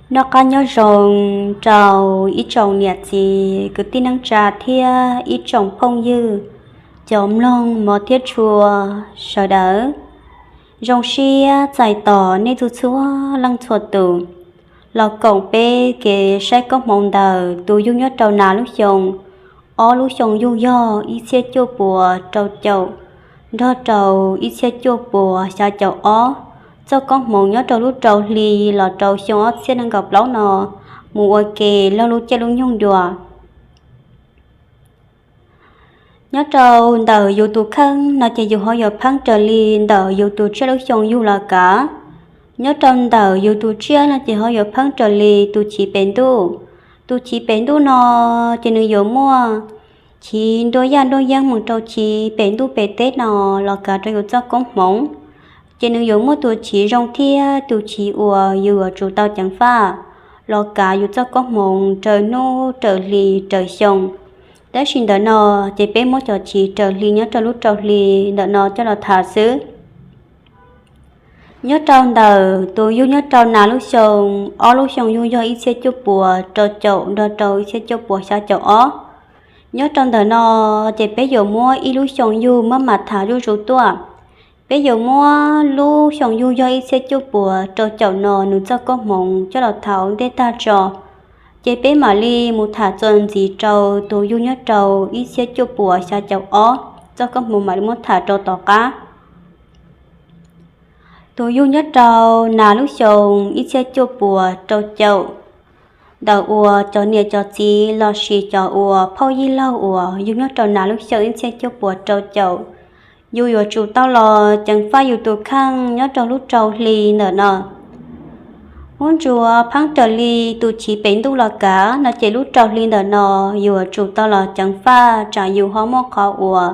Noj qab nyob zoo rau ib tsoom niam txiv kwv tij neej tsa thiab ib tsoom phooj ywg, cov mloog mov thiab tshua sawv daws. Zoo siab txais tos nej txhua txhua leej txhua tus los koom peb kev saib koob hmoov ntawm tus yug nyob rau nas lub xyoo, ob lub xyoo yug yog ib txhiab cuaj puas rau caum nrog rau ib txhiab cuaj puas xya caum ob. Txoj koob hmoov nyob rau lub rau hli los rau xyoo ob txhiab nees nkaum plaub no mus ua ke laug lub caij lub nyoog dua. Nyob rau ntawm yus tus kheej no ces yus ho yuav pheeb raws li ntawm yus tus tsiaj lub xyoo yug los kav. Nyob rau ntawm yus tus tsiaj no ces ho yuav pheeb raws li tus chiv pem ntuj. Tus chiv pem ntuj no ces nws yuav muaj chiv nruab yaj nruab yeeb mus rau chiv pem ntuj pem teb no los kav rau yus txoj koob hmoov. Ces nws yuav muaj tus chiv zoo thiab tus chiv uas yus yuav tsum tau ceev faj los kav yus txoj koob hmoov raws hnub raws hli raws xyoo. Tab sis ntawm no ces peb muab cov chiv raws hli nyob rau lub rau hli ntawm no coj los tham xwb. Nyob rau ntawm tus yug nyob rau nas lub xyoo, ob lub xyoo yug yog ib txhiab cuaj puas rau caum nrog rau ib txhiab cuaj puas xya caum ob. Nyob rau ntawm no ces peb yuav muab ib lub xyoo yug maj mam tham zuj zus tuaj. Peb yuav muab lub xyoo yug yog ib txhiab cuaj puas rau caum no nws txoj koob hmoov coj los tham ua ntej tag tso. Ces peb mam li mus tham txuas ntxiv rau tus yug nyob rau ib txhiab cuaj puas xya caum ob, txoj koob hmoov mam li muab tham rau tom qab. Tus yug nyob rau nas lub xyoo ib txhiab cuaj puas rau caum, ntawm uas cov niam cov txiv lossis cov uas phauj yij laug uas yug nyob rau nas lub xyoo ib txhiab cuaj puas rau caum, yus yuav tsum tau los ceev faj yus tus kheej nyob rau lub rau hli ntawm no. Muab ntsuav pheeb raws li tus chiv pem ntuj los kav no ces lub rau hli ntawm no yus yuav tsum tau los ceev faj tsam yus ho muaj qhov uas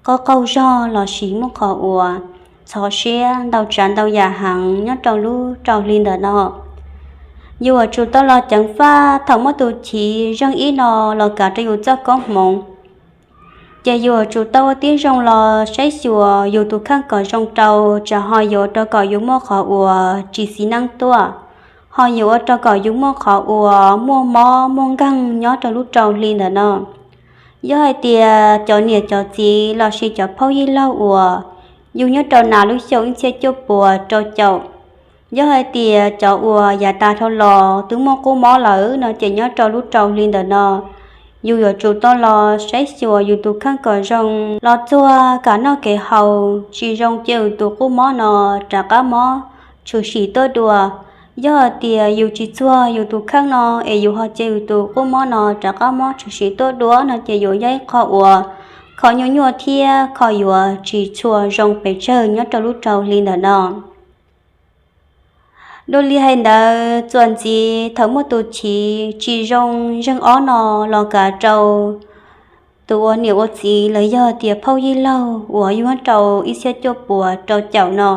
qaug qaug zog lossis muaj qhov uas ntxhov siab ntau tsav ntau yam heev nyob rau lub rau hli ntawm no. Yus yuav tsum tau los ceev faj thaum muab tus chiv zeeg ib no los kav rau yus txoj koob hmoov. Ces yus yuav tsum tau ua tib zoo los saib xyuas yus tus kheej kom zoo rau, tsam ho yuav ua rau kom yus muaj qhov uas tsis xis neej tuaj, ho yuav ua rau kom yus muaj qhov uas muaj mob muaj nkeeg nyob rau lub rau hli ntawm no. Yog hais tias cov niam cov txiv lossis cov phauj yij laug uas yug nyob rau nas lub xyoo ib txhiab cuaj puas rau caum, yog hais tias cov uas yav tas dhau los twb muaj qub mob lawm no ces nyob rau lub rau hli ntawm no, yus yuav tsum tau los saib xyuas yus tus kheej kom zoo, los txuag kev noj kev haus, tsis zoo ces yus tus qub mob no rov qab mob tshwm sim tuaj dua. Yog hais tias yus tsis txuag yus tus kheej no es yus ho cia yus tus qub mob no rov qab mob tshwm sim tuaj dua no ces yuav yog ib qho uas kho nyuaj nyuaj thiab kho yuav tsis tshua zoo pes tsawg nyob rau lub rau hli ntawm no. Dua li hais ntawd txuas ntxiv thaum muaj tus chiv tsis zoo zeeg ob no los kav rau tus ua niam ua txiv los yog tias phauj yij laug uas yug nyob rau ib txhiab cuaj puas rau caum no.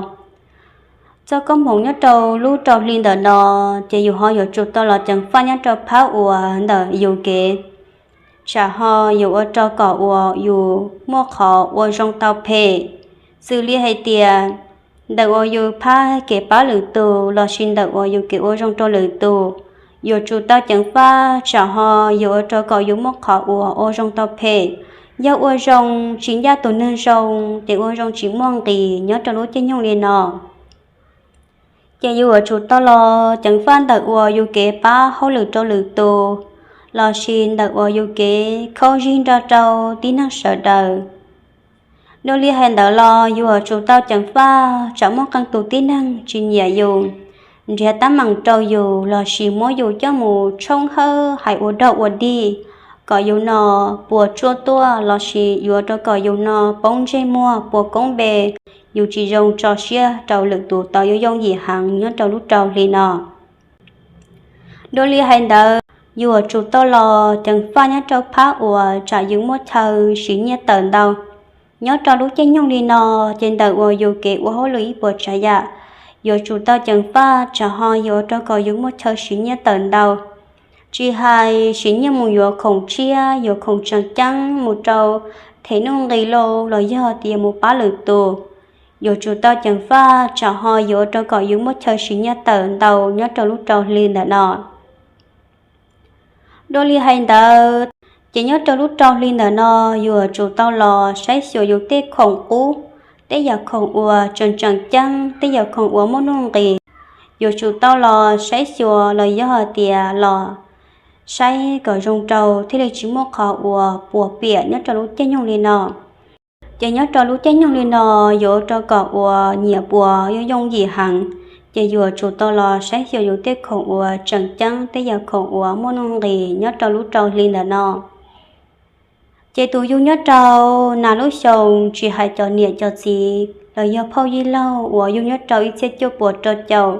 Txoj koob hmoov nyob rau lub rau hli ntawm no ces yus ho yuav tsum tau los ceev faj nyob rau phab uas ntawm yus kev, tsam ho yuav ua rau kom uas yus muaj qhov ua zoo tau phem. Xws li hais tias ntawm uas yus phab kev pab lwm tus lossis ntawm uas yus kev ua zoo rau lwm tus, yuav tsum tau ceev faj tsam ho yuav ua rau kom yus muaj qhov uas ua zoo tau phem. Yog ua zoo tsis ncaj tus neeg zoo ces ua zoo tsis muaj nqis nyob rau lub caij nyoog li no. Ces yus yuav tsum tau los ceev faj ntawm uas yus kev pab hauj lwm rau lwm tus, lossis ntawm uas yus kev khaub zig nrog rau tib neeg sawv daws. Dua li hais ntawd los yus yuav tsum tau ceev faj tsam muaj qee tus tib neeg tsis nyiam yus, nrhiav teeb meem rau yus lossis muab yus coj mus tshoob hawb hais ua dog ua dig, kom yus no puas tsuaj tuaj lossis yuav rau kom yus no poob ntsej muag puas koob npe, yus tsis zoo tso siab rau lwm tus tau yooj yooj yim heev nyob rau lub rau hli no. Dua li hais ntawd, yus yuav tsum tau los ceev faj nyob rau phab uas tsam yus muaj chaw siv nyiaj tawm ntau. Nyob rau lub caij nyoog li no, ces ntawm uas yus kev ua hauj lwm ib puas tsav yam, yuav tsum tau ceev faj tsam ho yuav ua rau kom yus muaj chaw siv nyiaj tawm ntau. Tsis hais siv nyiaj mus yuav khoom tshiab, yuav khoom tseem ceeb, mus rau them nuj nqis lauj, los yog tias mus pab lwm tus. yuav tsum tau ceev faj tsam ho yuav ua rau kom yus muaj chaw siv nyiaj tawm ntau nyob rau lub rau hli ntawm no. Dua li hais ntawd, ces nyob rau lub rau hli ntawm no yuav tsum tau los saib xyuas yus tej khoom qub, tej yam khoom uas tseem tseem ceeb, tej yam khoom uas muaj nuj nqis, yuav tsum tau los saib xyuas los yog hais tias los saib kom zoo rau thiaj li tsis muaj qhov uas puas piam nyob rau lub caij nyoog li no. Ces nyob rau lub caij nyoog li no yuav ua rau kom uas nyiam puas yooj yooj yim heev, ces yuav tsum tau los saib xyuas yus tej khoom uas tseem ceeb, tej yam khoom uas muaj nuj nqis nyob rau lub rau hli ntawm no. Ces tus yug nyob rau nas lub xyoo, tsis hais cov niam cov txiv los yog phauj yij laug uas yug nyob rau ib txhiab cuaj puas rau caum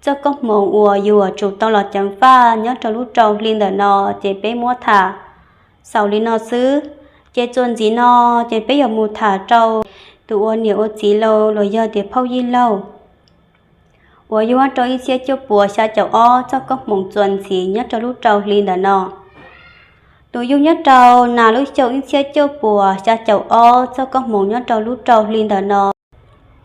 txoj koob hmoov uas yuav tsum tau los ceev faj nyob rau lub rau hli ntawm no, ces peb muab tham xaus li no xwb. Ces txuas ntxiv no, ces peb yuav mus tham rau tus ua niam ua txiv laus los yog tias phauj yij laug uas yug nyob rau ib txhiab cuaj puas xya caum ob txoj koob hmoov txuas ntxiv nyob rau lub rau hli ntawm no. Tus yug nyob rau nas lub xyoo ib txhiab cuaj puas xya caum ob txoj koob hmoov nyob rau lub rau hli ntawm no,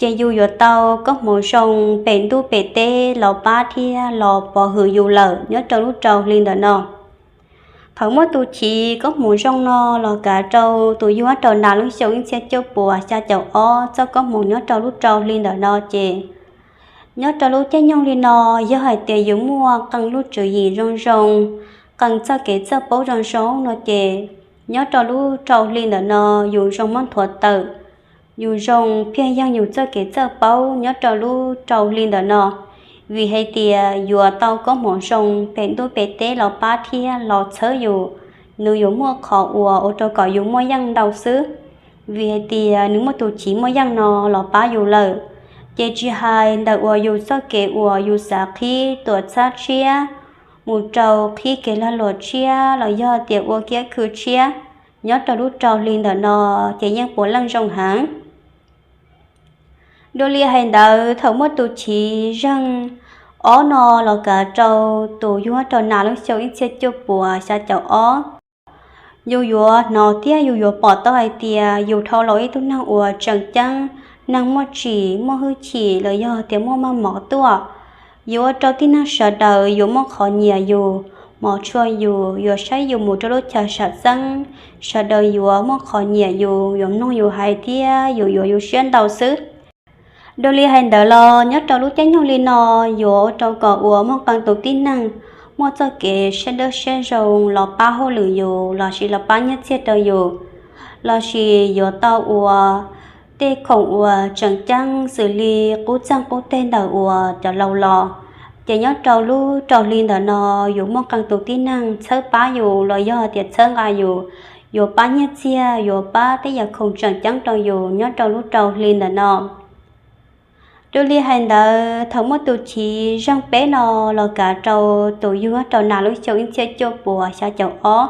ces yus yuav tau koob hmoov zoo pem ntuj pem teb los pab thiab los pov hwm yus lawm nyob rau lub rau hli ntawm no. Thaum muaj tus chiv koob hmoov zoo no los kav rau tus yug nyob rau nas lub xyoo ib txhiab cuaj puas xya caum ob txoj koob hmoov nyob rau lub rau hli ntawm no ces, nyob rau lub caij nyoog li no, yog hais tias yus muaj qee lub tswv yim zoo zoo, qee txoj kev txawj paub zoo zoo no ces, nyob rau lub rau hli ntawm no yus zoo muab nthuav tawm, yus zoo phiaj yeeg yus txoj kev txawj paub nyob rau lub rau hli ntawm no, vim hais tias yuav tau koob hmoov zoo pem ntuj pem teb los pab thiab los txhawb yus, nws yuav muaj qhov uas ua rau kom yus muaj yeej ntau xwb, vim hais tias nws muaj tus chiv muaj yeej no los pab yus lawm. Ces tsis hais ntawm uas yus txoj kev uas yus xav qhib tuam txhab tshiab, mus rau qhib kev lag luam tshiab los yog tias ua kiab khw tshiab, nyob rau lub rau hli ntawm no ces yeej puav leej zoo heev. Dua li hais ntawd, thaum muaj tus chiv zeeg ob no los kav rau tus yug nyob rau nas lub xyoo ib txhiab cuaj puas xya caum ob, yus yuav hnov thiab yus yuav pom tau hais tias yus dhau los ib tug neeg uas tseem ceeb, neeg muaj tsim muaj hwj chim los yog tias muaj maj mov tuaj. Yuav ua rau tib neeg sawv daws yuav muaj qhov nyiam yus, mov tshua yus, yuav saib yus mus rau lub chaw sam xeeb, sawv daws yuav muaj qhov nyiam yus, yuav mloog yus hais thiab yus yuav yus siab ntau xwb. Dua li hais ntawd los nyob rau lub caij nyoog li no, yuav ua rau kom uas muaj qee tus tib neeg muaj txoj kev siab dawb siab zoo los pab hauj lwm yus lossis los pab nyiaj txiag rau yus, lossis yuav tau ua tej khoom uas tseem ceeb xws li qub txeeg qub teg ntawm uas cov laus los. Ces nyob rau lub rau hli ntawm no yuav muaj qee tus tib neeg txhawb pab yus los yog tias txhawb nqa yus, yuav pab nyiaj txiag, yuav pab tej yam khoom tseem ceeb rau yus nyob rau lub rau hli ntawm no. Dua li hais ntawd, thaum muaj tus chiv zeeg peb no los kav rau tus yug nyob rau nas lub xyoo ib txhiab cuaj puas xya caum ob,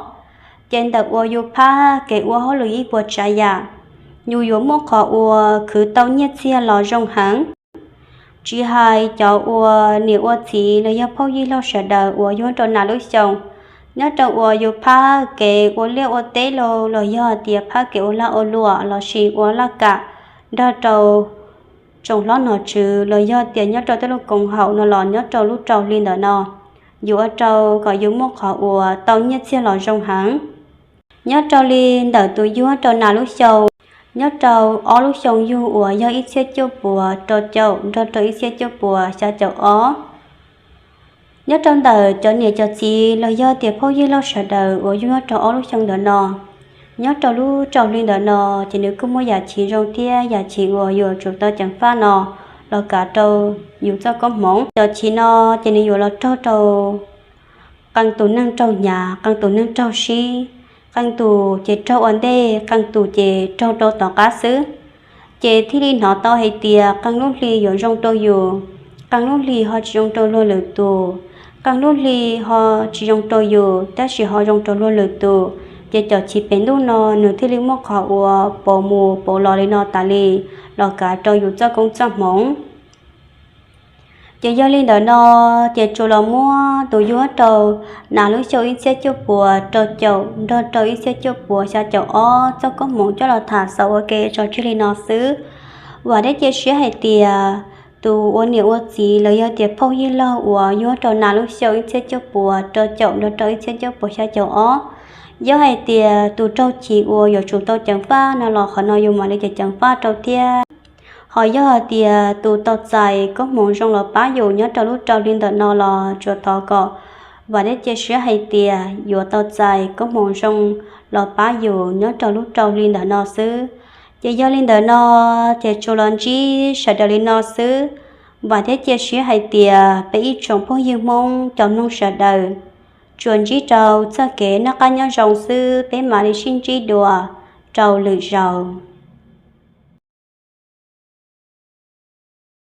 ces ntawm uas yus phab kev ua hauj lwm ib puas tsav yam, yus yuav muaj qhov uas khwv tau nyiaj txiag los zoo heev. Tsis hais cov ua niam ua txiv los yog phauj yij laug sawv daws uas yug nyob rau nas lub xyoo, nyob rau uas yus phab kev ua liaj ua teb los los yog tias phab kev ua lag ua luam lossis ua laj kam nrog rau tsoom hlob nom tswv los yog tias nyob rau tej lub koom haum no los nyob rau lub rau hli ntawm no, yuav ua rau kom yus muaj qhov uas tau nyiaj txiag los zoo heev. Nyob rau li ntawm tus yug nyob rau nas lub xyoo, nyob rau ob lub xyoo yug uas yog ib txhiab cuaj puas rau caum nrog rau ib txhiab cuaj puas xya caum ob, nyob rau ntawm cov niam cov txiv los yog tias phauj yij laug sawv daws uas yug nyob rau ob lub xyoo ntawm no, nyob rau lub rau hli ntawm no, ces nws kuj muaj yam chiv zoo thiab yam chiv uas yuav tsum tau ceev faj no los kav rau yus txoj koob hmoov. Cov chiv no ces nws yuav los raug rau qee tus neeg raug hnyav, qee tus neeg raug sib, qee tus ces raug ua ntej, qee tus ces raug rau tom qab xwb. Ces thiaj li hnov tau hais tias qee lub hli yuav zoo rau yus, qee lub hli ho tsis zoo rau luag lwm tus, qee lub hli ho tsis zoo rau yus tab sis ho zoo rau luag lwm tus. Ces cov chiv pem ntuj no nws thiaj li muaj qhov uas pauv mus pauv los li no tas li los kav rau yus txoj koob txoj hmoov. Ces yog li ntawd no, ces tsuas los muab tus yug nyob rau nas lub xyoo ib txhiab cuaj puas rau caum nrog rau ib txhiab cuaj puas xya caum ob txoj koob hmoov coj los tham xaus ua ke tso tseg li no xwb. Vam thiab cia siab hais tias tus ua niam ua txiv los yog tias phooj ywg laug uas nyob rau nas lub xyoo ib txhiab cuaj puas rau caum nrog rau ib txhiab cuaj puas xya caum ob, yog hais tias tus raug chim uas yuav tsum tau ceev faj no los qhov no yus mam li ceev faj rau thiab. Ho yog hais tias tus tau txais koob hmoov zoo los pab yus nyob rau lub rau hli ntawm no los tsuas thov kom vam thiab cia siab hais tias yuav tau txais koob hmoov zoo los pab yus nyob rau lub rau hli ntawm no xwb. Ces yog li ntawd no, ces tsuas los ntsib sawv daws li no xwb. Vam thiab cia siab hais tias peb ib tsoom phooj ywg Hmoob cov mloog sawv daws tsuas ntsib rau txoj kev noj qab nyob zoo xwb, peb mam li sib ntsib dua rau lwm zaus.